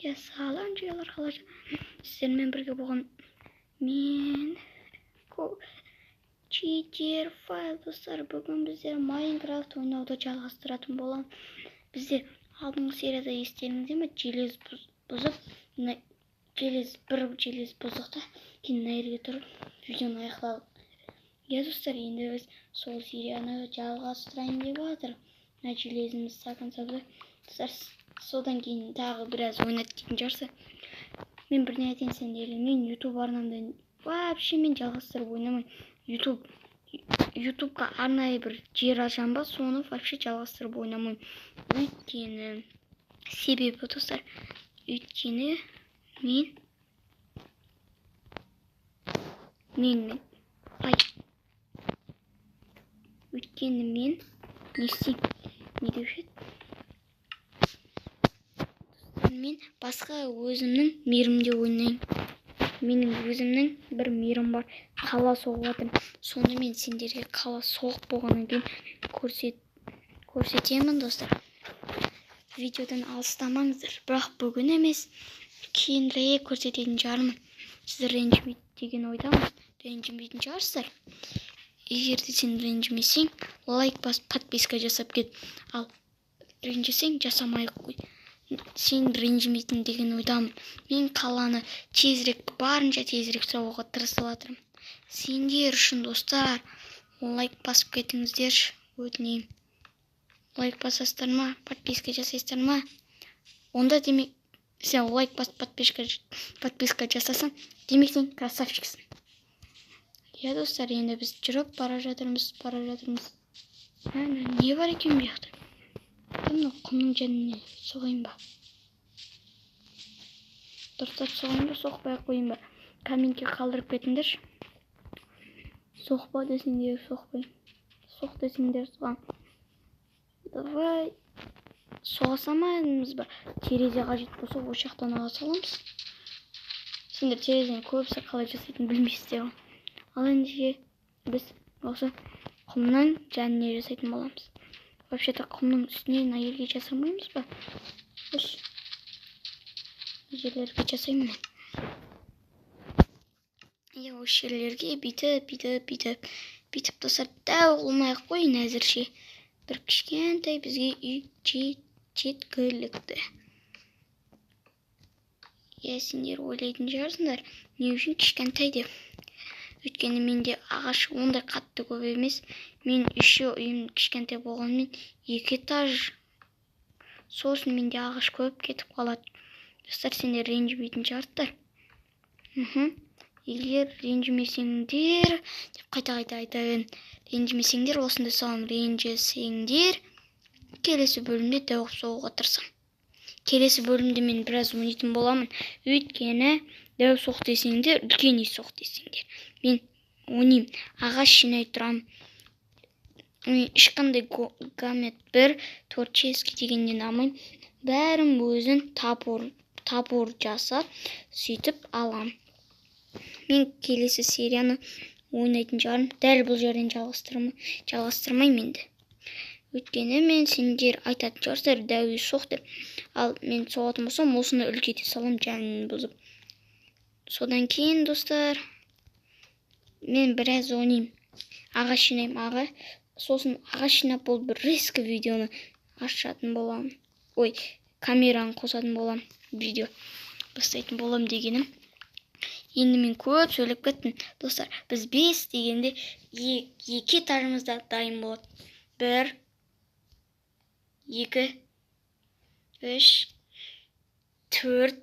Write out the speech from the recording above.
Иә, салам, жігерлер, қалайша? Сіздермен бірге болған мен Читер Файл, достар. Бүгін біздер Майнкрафт ойнауды жалғастыратын боламыз. Біздер алдыңғы серияда, естеріңізде ме, желез бұзып, желез бір желез бұздық та, кейін мына жерге тұрып видеоны аяқтадық. Иә, достар, енді біз сол серияны жалғастырайын деп жатыр. Мына железіміз до конца. Достар, содан кейін тағы біраз ойнады дейтін шығарсыздар. Мен бірдеңе айтайын сендерге: мен Ютуб арнамда вообще мен жалғастырып ойнамаймын. Ютубқа арнайы бір жер ашамын ба, соны вообще жалғастырып ойнамаймын. Өйткені, себебі, достар, өйткені мен мен мен ай, өйткені мен не істеймін, не деуші еді, мен басқа өзімнің мирімде ойнаймын. Менің өзімнің бір мирім бар, қала соғып жатырмын. Соны мен сендерге қала соғып болғаннан кейін көрсетемін, достар. Видеодан алыстамаңыздар, бірақ бүгін емес, кейінірек көрсететін шығармын. Сіздер ренжімейді деген ойдамын, ренжімейтін шығарсыздар. Егер де сен ренжімесең, лайк басып, подписка жасап кет. Ал ренжісең, жасамай ақ қой. Сен ренжімейтін деген ойдамын. Мен қаланы тезірек, барынша тезірек соғуға тырысып жатырмын сендер үшін. Достар, лайк басып кетіңіздерші, өтінемін. Лайк басасыздар ма, подписка жасайсыздар ма? Онда демек, сен лайк басып, подписка жасасаң, демек, сен красавчиксің. Иә, достар, енді біз жүріп бара жатырмыз, бара жатырмыз. Не бар екен бұл жақта? Мынау құмның жанына соғайын ба? Дұрыстап соғайын ба, соқпай ақ қояйын ба? Комментке қалдырып кетіңдерші. Соқпа десеңдер, соқпаймын, соқ десеңдер, соғамын. Давай, соға салмаймыз ба? Терезе қажет болса, осы жақтан ала саламыз. Сендер терезені көбісі қалай жасайтынын білмейсіздер ғой. Ал ендеше біз осы құмның жанына жасайтын боламыз. Вообще то құмның үстіне, мына жерге жасамаймыз ба? Осы жерлерге жасаймын мен. Иә, осы жерлерге бүйтіп, бүйтіп, бүйтіп, бүйтіп. Достар, дәу қылмай ақ қояйын әзірше. Бір кішкентай бізге үй жеткілікті. Иә, сендер ойлайтын шығарсыңдар, не үшін кішкентай деп. Өйткені менде ағаш ондай қатты көп емес. Мен еще үйім кішкентай болғанымен, екі этаж, сосын менде ағаш көп кетіп қалады. Достар, сендер ренжімейтін шығарсыздар. Егер ренжімесеңдер деп қайта қайта айта беремін. Ренжімесеңдер, осындай саламын. Ренжісеңдер, келесі бөлімде дәу қылып соғуға тырысамын. Келесі бөлімде мен біраз ойнайтын боламын. Өйткені дәу соқ десеңдер, үлкен үй соқ десеңдер, мен ойнаймын, ағаш жинай тұрамын. Мен ешқандай гамет бір творческий дегеннен алмаймын, бәрін өзім топор жасап, сөйтіп аламын. Мен келесі серияны ойнайтын шығармын. Дәл бұл жерден жалғастырмаймын енді. Өйткені мен, сендер айтатын шығарсыздар, дәу үй соқ деп. Ал мен соғатын болсам, осыны үлкейте саламын жанын бұзып. Содан кейін, достар, мен біраз ойнаймын, ағаш жинаймын. Сосын ағаш жинап болып, бір резко видеоны ашатын боламын. Ой, камераны қосатын боламын, видео бастайтын боламын дегенім. Енді мен көп сөйлеп кеттім. Достар, біз 5 дегенде екі этажымыз да дайын болады. Бір, екі, үш, төрт.